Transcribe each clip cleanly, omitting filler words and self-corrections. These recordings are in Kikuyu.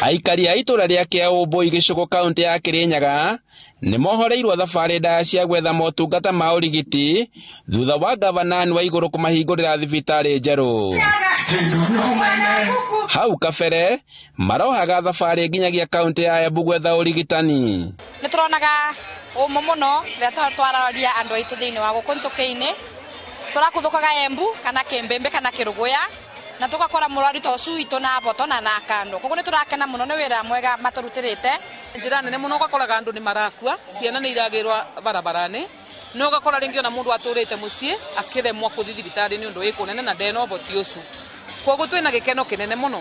Aikari a itũra rĩa Kĩaũmbũi gĩcũgũ kaunti ya Kĩrĩnyaga nĩ mohoreirwo thabarĩ ndaya cia gwetha motungata ma ũrigiti thutha wa gavana Anne Waigũrũ kũmahingũrĩra thibitarĩ njerũ. Hau kabere marohaga thabarĩ nginyagia kaunti ya Embu gwetha ũrigitani. Nĩ tũronaga ũmũ mũno rĩrĩa twararia andũ aitũ thĩinĩ wa gũkũ Njũkĩ-inĩ, tũrakuthũkaga Embu kana Kĩmbĩmbĩ kana Kĩrũgũya na tũgakora mũrwaru ta ũcio witũ na boto na nakando. Koguo nĩ tũrakena mũno nĩ wĩra mwega matũrutĩrĩte. Njĩra nene mũno ũgakoraga andũ nĩ marakua, ciana nĩ iragĩrwa barabara-inĩ, na ũgakora rĩngĩ ona mũndũ atũrĩte mũciĩ akĩremwo kũthiĩ thibitarĩ nĩ ũndũ wĩ kũnene na ndena ũhoti ũcio. Koguo twĩna gĩkeno kĩnene mũno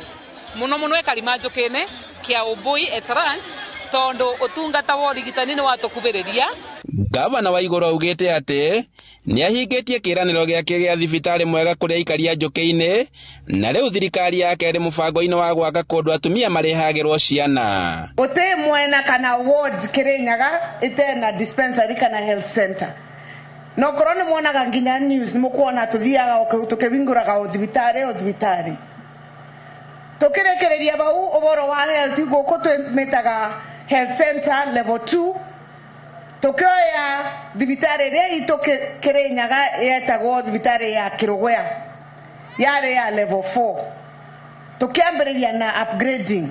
mũno mũno ekari ma Njũkĩ-inĩ, Kĩaũmbũi, Ethrands, tondũ ũtungata wa ũrigitani nĩ watũkuhĩrĩria. Gavana Waigũrũ augĩte atĩ nĩ ahingĩtie kĩĩranĩro gĩake gĩa thibitarĩ mwega kũrĩ aikari a Njũkĩ-inĩ, na rĩu thirikari yake ĩrĩ mũbango-inĩ wa gwaka kũndũ atumia marĩhagĩrwo ciana. Gũtĩ mwena kana ward Kĩrĩnyaga ĩtena dispensary kana health center. Na okorwo nĩ mwonaga nginya news nĩ mũkuona tũthiaga tũkĩhingũraga o thibitarĩ o thibitarĩ. Tũkĩrĩkĩrĩria bau ũhoro wa health gũkũ twĩmĩtaga health center level 2, tũkĩoya thibitarĩ ĩrĩa itũ Kĩrĩnyaga yetagwo thibitarĩ ya Kĩrũgũya, yarĩ ya level 4, tũkĩambĩrĩria na upgrading.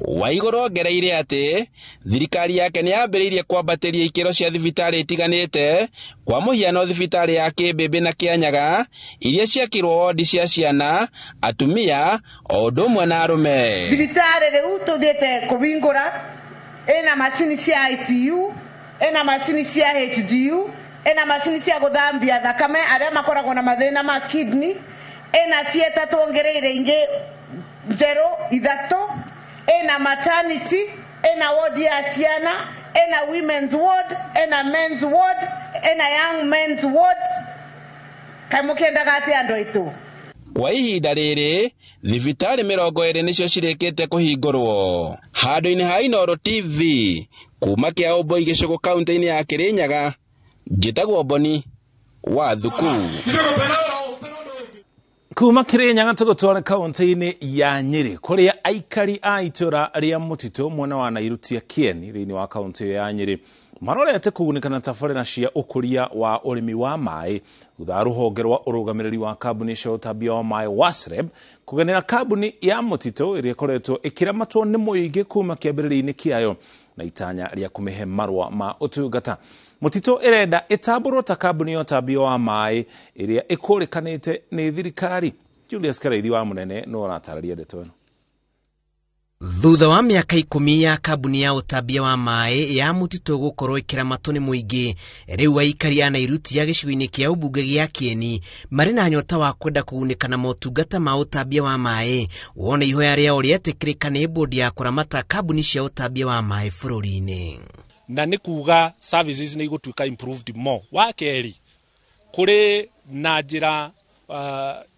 Waigũrũ ongereire atĩ thirikari yake nĩ yambĩrĩirie kwambatĩria ikĩro cia thibitarĩ itiganĩte, kwa mũhiano thibitarĩ ya Kĩmbĩmbĩ na Kĩanyaga iria ciakirwo wodi cia ciana, atumia o ũndũ ũmwe na arũme. Thibitarĩ rĩu tũthiĩte kũhingũra ĩna macini cia ICU, ĩna macini cia HDU, ĩna macini cia gũthambia thakame arĩa makoragwo na mathĩna ma kidney, ĩna theatre tuongereire ingĩ njerũ ithatũ, ĩna maternity, ĩna ward ya ciana, ĩna women's ward, ĩna men's ward, ĩna young men's ward. Kaĩ mũkĩendaga atĩa andũ aitũ? Kwa ihinda rĩrĩ thibitarĩ 20 nĩcio cirĩkĩte kũhingũrwo. Handũ-inĩ ha Inooro TV kuma Kĩaũmbũi gĩcũgũ kaunti-inĩ ya Kĩrĩnyaga, njĩtagwo Boni wa Thuku. Kuma Kĩrĩnyaga tũgũtwara kaunti-inĩ ya Nyĩrĩ kũrĩa aikari a itũra rĩa Mũtitũ mwena wa Nairutia Kĩeni thĩinĩ wa kaunti ĩyo ya Nyĩrĩ marorete kũgunĩka na tabarĩra cia ũkũria wa ũrĩmi wa maĩ thutha wa rũhonge rwa ũrũgamĩrĩri wa kambuni cia ũtambia wa maĩ WASREB kũgenera kambuni ya Mũtitũ ĩrĩa ĩkoretwo ĩkĩramatwo nĩ mũingĩ kuma kĩambĩrĩria-inĩ kĩayo na itanya rĩa kũmĩhe marũa ma ũtungata. Mũtitũ ĩrenda ĩtambũrwo ta kambuni ya ũtambia wa maĩ ĩrĩa ĩkũrĩkanĩte nĩ thirikari. Julius Karaithi wa Mũnene no aratarĩria ndeto ĩno. Thutha wa mĩaka 10 ya kambuni ya ũtambia wa maĩ ya Mũtitũ gũkorwo ĩkĩramatwo nĩ mũingĩ, rĩu aikari a Nairutia gĩcigo-inĩ kĩa ũmbunge gĩa Kĩeni marĩ na nyota wa kwenda kũgunĩka na motungata ma ũtambia wa maĩ, wona ihoya rĩao rĩetĩkĩrĩka nĩ bodi ya kũramata kambuni cia ũtambia wa maĩ bũrũri-inĩ. Na nĩ kuga services nĩ igũtuĩka improved more. Wa kerĩ, kũrĩ na njĩra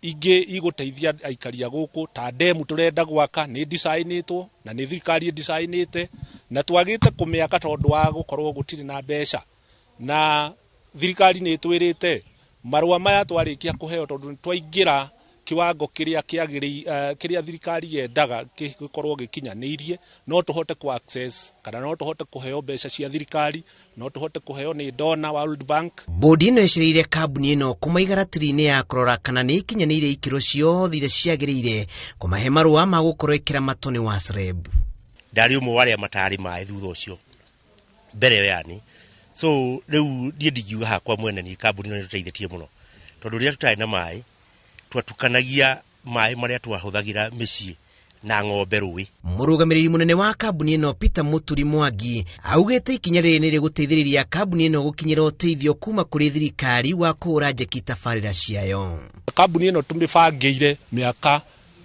ingĩ igũteithia aikari a gũkũ ta demu tũrenda gwaka nĩ designĩtwo na nĩ thirikari ĩdesignĩte na twagĩte kũmĩaka tondũ wa gũkorwo gũtirĩ na mbeca, na thirikari nĩ ĩtwĩrĩte marũa maya twarĩkia kũheo tondũ nĩ twaingĩra kiwango kĩrĩa kĩagĩrĩire, kĩrĩa thirikari yendaga gĩkorwo gĩkinyanĩirie, no tũhote ku access kana no tũhote kũheo mbeca cia thirikari, no tũhote kũheo nĩ donor World Bank. Bodi ĩno ĩcereire kambuni ĩno kũmaiga ratiri-inĩ ya kũrora kana nĩ ikinyanĩire ikĩro ciothe iria ciagĩrĩire kũmahe marũa ma gũkorwo ĩkĩramatwo nĩ WASREB. Ndarĩ ũmwe wa arĩa matarĩ maĩ thutha ũcio mbere ĩyo yani. So rĩu niĩ ndingiuga hakwa mwene ni kambuni ĩno nĩtũteithĩtie mũno, tondũ rĩrĩa tũtarĩ na maĩ twatukanagia maĩ marĩa twahũthagĩra mĩciĩ na ng'ombe rũĩ. Mũrũgamĩrĩri mũnene wa kambuni ĩno Peter Mũturi Mwangi augĩte ikinya rĩrĩ nĩ rĩgũteithĩrĩria kambuni ĩno gũkinyĩra ũteithio kuma kũrĩ thirikari wa kũhũra njeki tabarĩra ciayo. Kambuni ĩno tũmĩbangĩire mĩaka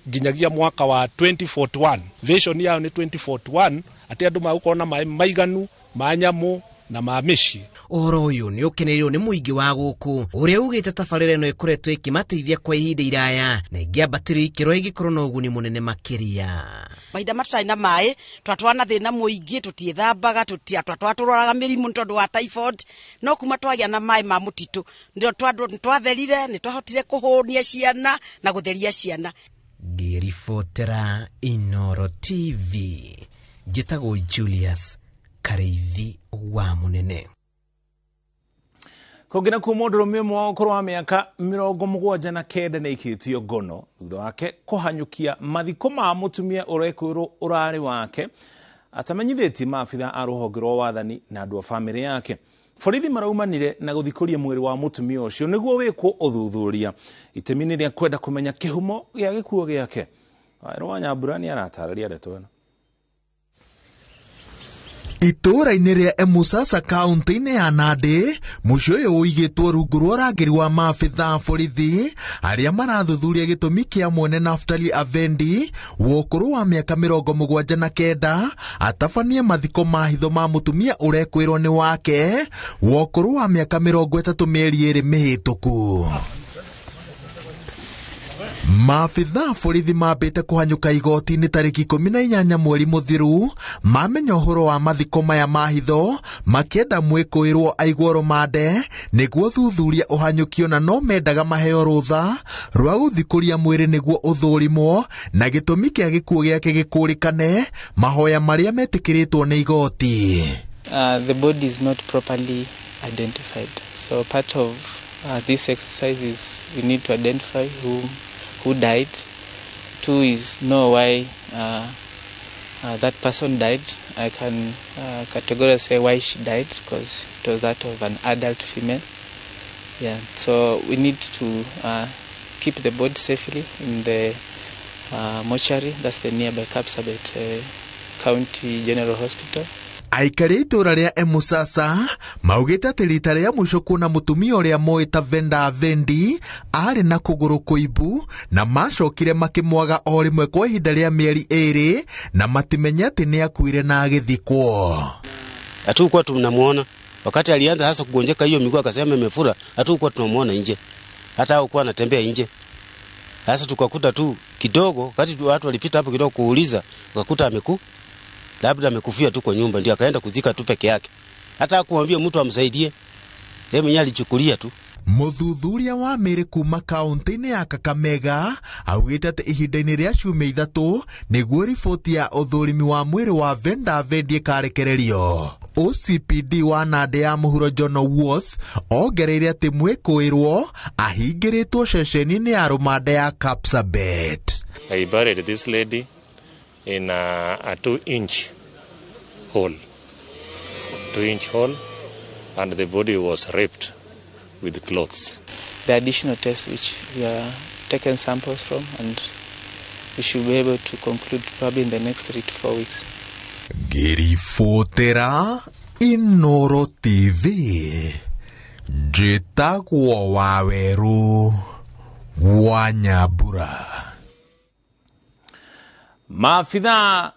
nginyagia mwaka wa 2041. Vision yao nĩ 2041 atĩ andũ magũkorwo na maĩ maiganu ma nyamũ na ma mĩciĩ. Ũhoro ũyũ nĩ ũkenereirwo nĩ mũingĩ wa gũkũ ũrĩa ugĩte tabarĩra ĩno ĩkoretwo ĩkĩmateithia kwa ihinda iraya na ĩngĩambatĩrio ikĩro ĩngĩkorwo na ũguni mũnene makĩria. Mahinda ma tũtarĩ na maĩ twatwara na thĩna mũingĩ, tũtiĩthambaga, twatũroraga mĩrimũ nĩ tondũ wa typhoid, no kuma twagĩa na maĩ ma Mũtitũ nĩo twatherire, nĩ twahotire kũhũnia ciana na gũtheria ciana. Ngĩribotera Inoro TV, njĩtagwo Julius Kareithi wa Munene. Kũngĩ nakuo mũndũrũme ũmwe wa ũkũrũ wa mĩaka 79 nĩ aikĩtio ngono thutha wake kũhanyũkia mathiko ma mũtumia ũrekwĩrwo ũrarĩ wake atamenyithĩtie maabitha a rũhonge rwa wathani na andũ a bamĩrĩ yake. Borithi maraumanire na gũthikũria mwĩrĩ wa mũtumia ũcio nĩguo wĩkwo ũthuthuria itemi-inĩ rĩa kwenda kũmenya kĩhumo gĩa gĩkuo gĩake. Wawerũ wa Nyambura nĩ aratarĩria ndeto ĩno. Itũũra-inĩ rĩa Emusasa kaunti-inĩ ya Nandi, mũciĩ ũyũ ũigĩtwo rungu rwa ũrangĩri wa maabitha a borithi arĩa marathuthuria gĩtũmi kĩa mwene Naftali Avendi wa ũkũrũ wa mĩaka 79 atabanie mathiko ma hitho ma mũtumia ũrekwĩrwo nĩ wake wa ũkũrũ wa mĩaka 30 mĩeri 2 mĩhĩtũku. Maabitha a borithi mambĩte kũhanyũka igoti-inĩ tarĩki 18 mweri mũthiru mamenya ũhoro wa mathiko maya ma hitho makĩenda mwĩkũĩrwo aigwo rũmande nĩguo thuthuria ũhanyũkio na no mendaga maheo rũtha rwa gũthikũria mwĩrĩ nĩguo ũthũrimwo na gĩtũmi kĩa gĩkuũ gĩake gĩkũrĩkane mahoya marĩa metĩkĩrĩtwo nĩ igoti. The body is not properly identified, so part of this exercise is we need to identify who died. 2 is know why that person died. I can categorically say why she died because it was that of an adult female. Yeah, so we need to keep the body safely in the mortuary. That's the nearby Kapsabet County General Hospital. Aikari a itũũra rĩa Emusasa maugĩte atĩ rita rĩa mũico kuona mũtumia ũrĩa moĩ ta Venda Avendi aarĩ na kũgũrũ kũimbu na macokire makĩmwaga o rĩmwe kwa ihinda rĩa mĩeri 2 na matimenya atĩ nĩ akuire na agĩthikwo. Hatukuwa tunamuona wakati alianza hasa kugonjeka hiyo miguu akasema imefura, hatukuwa tunamuona nje, hata hakuwa anatembea nje. Sasa tukakuta tu kidogo, wakati watu walipita hapo kidogo kuuliza, wakakuta labda amekufia tu kwa nyumba, ndio akaenda kuzika tu peke yake. Hata hakumwambia mtu amsaidie, yeye mwenyewe alichukulia tu. Mũthuthuria wa mĩrĩ kuma kaunti-inĩ ya Kakamega augĩte atĩ ihinda-inĩ rĩa ciumia 3 nĩguo riboti ya ũthũrimi wa mwĩrĩ wa Venda Avendi ĩkarekererio. OCPD wa Nandi ya mũhuro John Owuoth ongereire atĩ mwĩkũĩrwo ahingĩrĩtwo ceceni-inĩ ya rũmande ya Kapsabet. I buried this lady in a 2-inch hole, 2-inch hole, and the body was wrapped with clothes. The additional tests which we are taking samples from, and we should be able to conclude probably in the next 3 to 4 weeks. Ngĩribotera Inoro TV, njĩtagwo Wawerũ wa Nyambura. Maabitha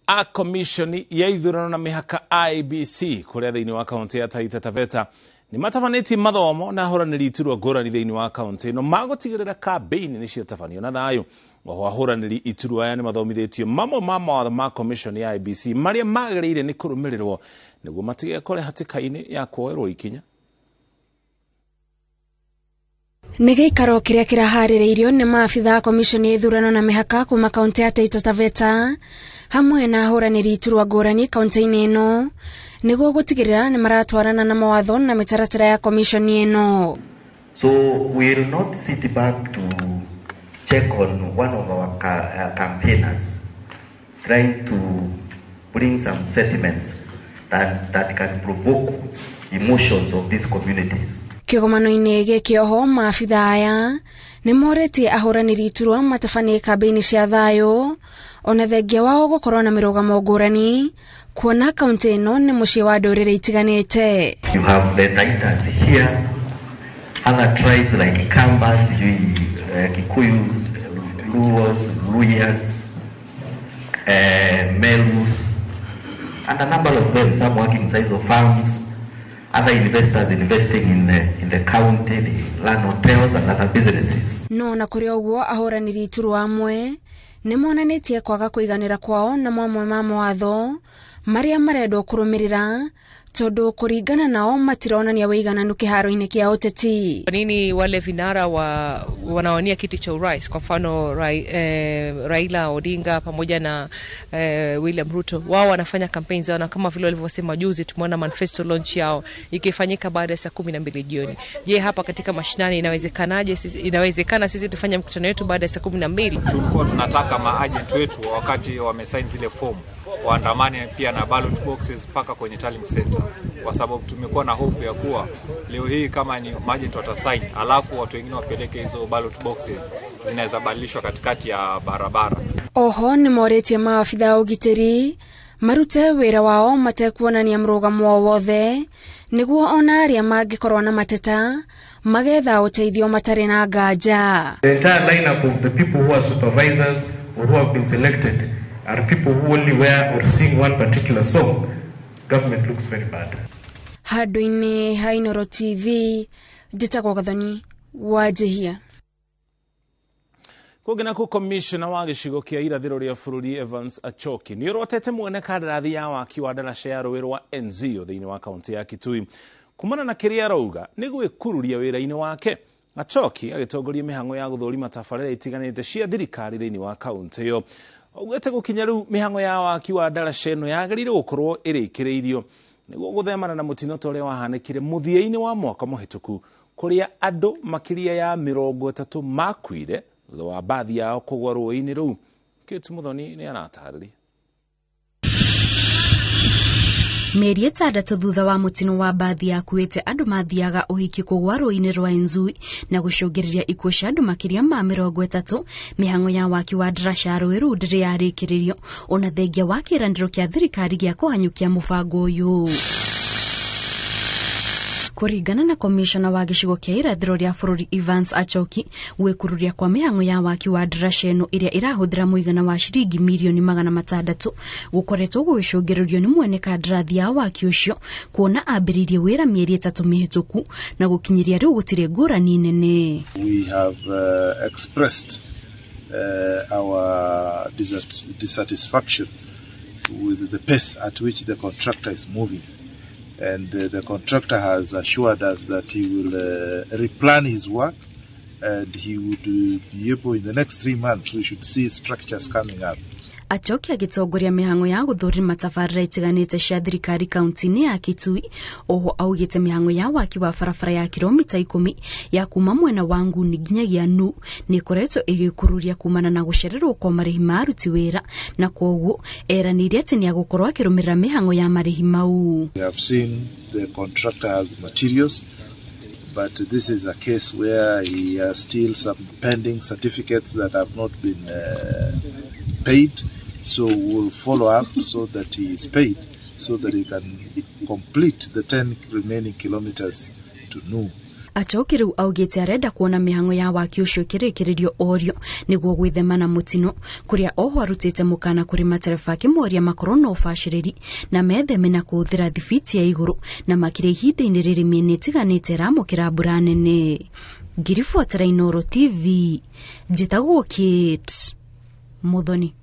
a komishoni ya ithurano na mĩhaka IEBC kũrĩa thĩinĩ wa kaunti ya Taita Taveta nĩ matabanĩtie mathomo na ahũranĩri iturwa ngũrani thĩinĩ wa kaunti ĩno magũtigĩrĩra kambĩini nĩ ciatabanio na thayũ. Oho ahũranĩri iturwa aya nĩ mathomithĩtio mamwe ma mawatho ma komishoni ya IEBC marĩa magĩrĩire nĩ kũrũmĩrĩrwo nĩguo matigekore hatĩka-inĩ ya kuoerwo ikinya. Nĩ gĩikaro kĩrĩa kĩraharĩrĩirio nĩ maabitha a komishoni ya ithurano na mĩhaka kuma kaunti ya Taita Taveta hamwe na ahũranĩri iturwa ngũrani kaunti-inĩ ĩno nĩguo gũtigĩrĩra nĩ maratwarana na mawatho na mĩtaratara ya komishoni ĩno. So we will not sit back to check on one of our campaigners trying to bring some sentiments that can provoke emotions of these communities. Kĩgomano-inĩ gĩkĩ oho maabitha aya nĩ morĩtie ahũranĩri iturwa matabanie kambĩini cia thayũ ona thengia wao gũkorwo na mĩrũgamo ngũrani kuona kaunti ĩno nĩ mũciĩ wa ndũrĩrĩ itiganĩte. You have the Taitas here, other tribes like Kambas, Kikuyus, Luos, Luyas, Melus, and a number of them, some working size of farms, other investors investing in the county, the land hotels and other businesses. No na kũrĩ ũguo ahũranĩri iturwa amwe nĩ monanĩtie kwaga kũiganĩra kwao na mamwe ma mawatho marĩa marendwo kũrũmĩrĩra tondu kuringana nao matironania wigananu kiharo-ini kia uteti. Kwa nini wale vinara wanaonia kiti cha urais, kwa mfano Raila Odinga pamoja na William Ruto, wao wanafanya campaigns zao, na kama vile walivyosema juzi tumeona manifesto launch yao ikifanyika baada ya saa 12 jioni. Je, hapa katika mashinani inawezekanaje? Inawezekana sisi tufanye mkutano wetu baada ya saa 12? Tulikuwa tunataka maagent wetu wakati wamesign zile form waandamane pia na ballot boxes mpaka kwenye tallying center, kwa sababu tumekuwa na hofu ya kuwa leo hii kama ni maagent watasign alafu watu wengine wapeleke hizo ballot boxes zinaweza badilishwa katikati ya barabara. Oho ni moretie maabitha ugitiri marute wira wao matekuonania mrugamo wothe niguo ona aria mangikorwo na mateta magetha uteithio matari na nganja. The entire lineup of the people who are supervisors or who have been selected are people who only wear or sing one particular song. Government looks very bad. Handu-inĩ ha Inooro TV, njĩtagwo Gathoni wa Njihia. Kũngĩ nakuo commissioner wa gĩcigo kĩa irathĩro rĩa bũrũri Evans Achoki nĩ ũrotete mwene kandarathi ya waki wa ndaraca ya rũĩ rwa Enzio thĩinĩ wa kaunti ya Kitui kumana na kĩrĩa arauga nĩ gwĩkururia wĩra-inĩ wake. Achoki agĩtongoria mĩhang'o ya gũthũrima tabarĩra itiganĩte cia thirikari thĩinĩ wa kaunti ĩyo. Augĩte gũkinya rĩu mĩhang'o ya waki wa ndaraca ĩno yagĩrĩire gũkorwo ĩrĩkĩrĩirio nĩguo gũthemana na mũtino ta ũrĩa wahanĩkire mũthia-inĩ wa mwaka mũhĩtũku kũrĩa andũ makĩria ya 30 makuire thutha wa bathi yao kũgwa rũĩ-inĩ rũu. Kate Muthoni nĩ aratarĩria. Mĩeri 6 thutha wa mũtino wa mbathi yakuĩte andũ mathiaga ũhiki kũgwa rũĩ-inĩ rwa Enzui na gũcũngĩrĩria ikuũ cia andũ makĩria ma 30, mĩhang'o ya waki wa ndaraca ya rũĩ rũu ndĩrĩ yarĩkĩrĩrio ona thengia wa kĩĩranĩro kĩa thirikari gĩa kũhanyũkia mũbango ũyũ. Kũringana na komishona wa gĩcigo kĩa irathĩro rĩa bũrũri Evans Achoki, gwĩkururia kwa mĩhang'o ya waki wa ndaraca ĩno ĩrĩa ĩrahũthĩra mũigana wa ciringi mirioni 600 gũkoretwo gũgĩcũngĩrĩrio nĩ mwene kandarathi ya waki ũcio kuona ambĩrĩirie wĩra mĩeri 3 mĩhĩtũku na gũkinyĩria rĩu gũtirĩ ngũrani nene. We have expressed our dissatisfaction with the pace at which the contractor is moving. And the contractor has assured us that he will replan his work and he would be able in the next 3 months we should see structures coming up. Achoki agĩtongoria mĩhang'o ya gũthũrima tabarĩra itiganĩte cia thirikari kaunti-inĩ ya Kitui. Oho augĩte mĩhang'o ya waki wa barabara ya kilomita 10 ya kuma mwena wa Nguni nginyagia Nu nĩ ĩkoretwo ĩgĩkururia kumana na gũcererwo kwa marĩhi ma aruti wĩra, na kwoguo eranĩire atĩ nĩ agũkorwo akĩrũmĩrĩra mĩhang'o ya marĩhi mau. We have seen the contractor has materials, but this is a case where he has still some pending certificates that have not been paid. So we'll follow up so that he is paid, so that he can complete the 10 remaining kilometers to Nu. Achoki rĩu augĩte arenda kuona mĩhang'o ya waki ũcio ĩkĩrĩkĩrĩrio orio nĩguo gwĩthema na mũtino, kũrĩa oho arutĩte mũkana kũrĩ matereba akĩmoria makorwo na ũbacĩrĩri na metheme na kũhũthĩra thibiti ya igũrũ na makĩria ihinda-inĩ rĩrĩ mĩena ĩtiganĩte ĩramũkĩra mbura nene. Ngĩribotera Inooro TV, njĩtagwo Kate Muthoni.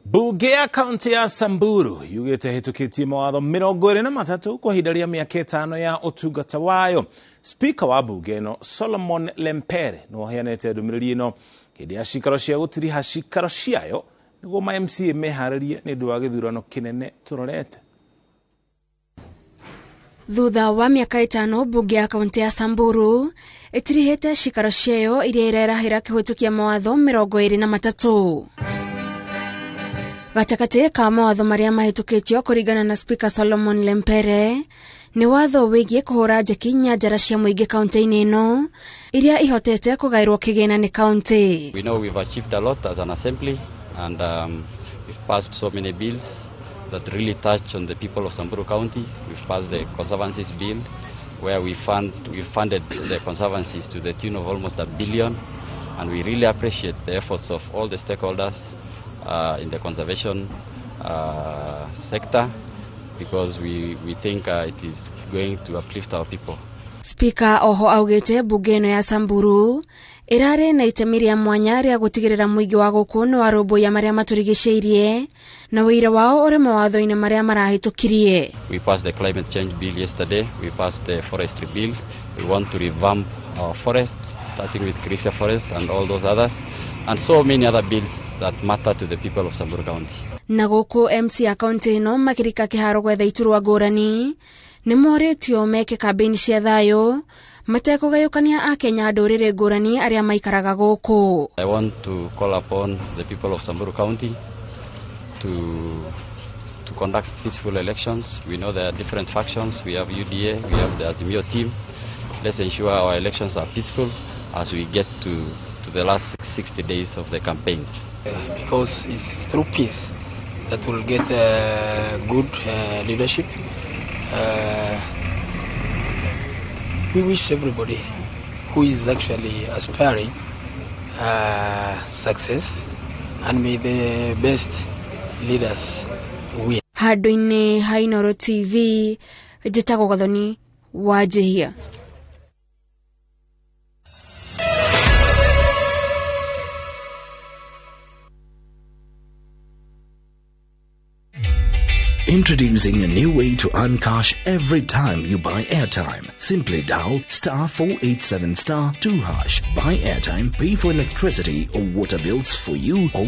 Bunge ya kaunti ya Samburu yugĩte hĩtũkĩtie mawatho 23 kwa ihinda rĩa mĩaka 5 ya ũtungata wayo. Speaker wa bunge ĩno Solomon Lempere nĩ aheanĩte ndũmĩrĩri ĩno hĩndĩ ya cikaro cia gũtiriha cikaro ciayo nĩguo ma MCA meharĩrie nĩ ũndũ wa gĩthurano kĩnene tũrorete. Thutha wa mĩaka 5 bunge ya kaunti ya Samburu ĩtirihĩte cikaro ciayo iria irerahĩra kĩhĩtũkia mawatho 23. Gatagatĩ ka mawatho marĩa mahĩtũkĩtio kũringana na Speaker Solomon Lempere nĩ watho wĩgiĩ kũhũra njeki nyanjara cia mũingĩ kaunti-inĩ ĩno iria ihotete kũgaĩrwo kĩgĩna nĩ kaunti. We know we've achieved a lot as an assembly and we've passed so many bills that really touch on the people of Samburu County. We've passed the Conservancies Bill where we funded the conservancies to the tune of almost 1 billion, and we really appreciate the efforts of all the stakeholders in the conservation sector, because we think it is going to uplift our people. Spika oho augĩte mbunge ĩno ya Samburu ĩrarĩ na itemi rĩa mwanya rĩa gũtigĩrĩra mũingĩ wa gũkũ nĩ warũmbũiya marĩa matũrigicĩirie na wĩira wao ũrĩ mawatho-inĩ marĩa marahĩtũkirie. We passed the climate change bill yesterday. We passed the forestry bill. We want to revamp our forests, starting with Kirisia Forest and all those others, and so many other bills that matter to the people of Samburu County. Na gũkũ MC a kaunti ĩno makĩrika kĩharo gwetha iturwa ngũrani nĩ morĩtio meke kambĩini cia thayũ matekũgayũkania akenya ndũrĩrĩ ngũrani arĩa maikaraga gũkũ. I want to call upon the people of Samburu County to conduct peaceful elections. We know there are different factions. We have UDA, we have the Azimio team. Let's ensure our elections are peaceful as we get to the last 60 days of the campaigns. Because it's through peace that we'll get good leadership. We wish everybody who is actually aspiring success, and may the best leaders win. Handũ-inĩ ha Inooro TV, njĩtagwo Gathoni wa Njihia. Introducing a new way to earn cash every time you buy airtime. Simply dial *487 *2#. Buy airtime, pay for electricity or water bills for you or